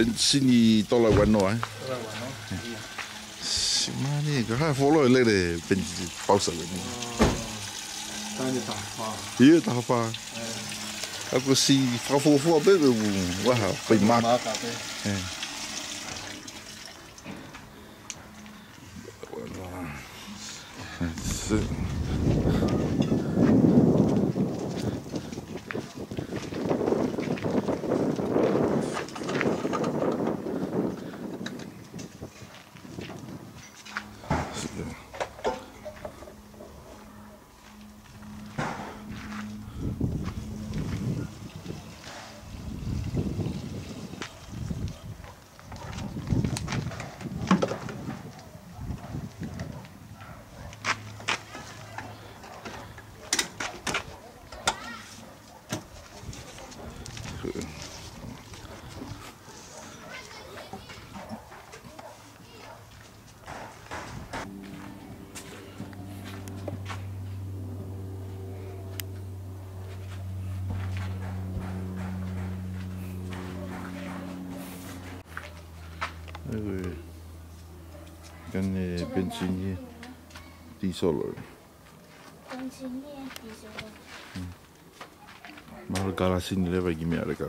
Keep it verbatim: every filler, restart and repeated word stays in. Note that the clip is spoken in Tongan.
Penisini tola ua noa, ē? Tola ua noa, ia. Sio mai, ka hā e fuoloa e lele penisini pausa lele. Taha fā. Ia, taha fā. Ē. ʻOku ʻosi fakafuofua pē, pē, ʻoku ʻi ai ha pē maaka. Maaka pē. Ē. Ē, ko e, ko ʻene penisini ē, tīsolo. Penisini ē, tīsolo. Mahalo kalasini leva ʻi he meʻa leka.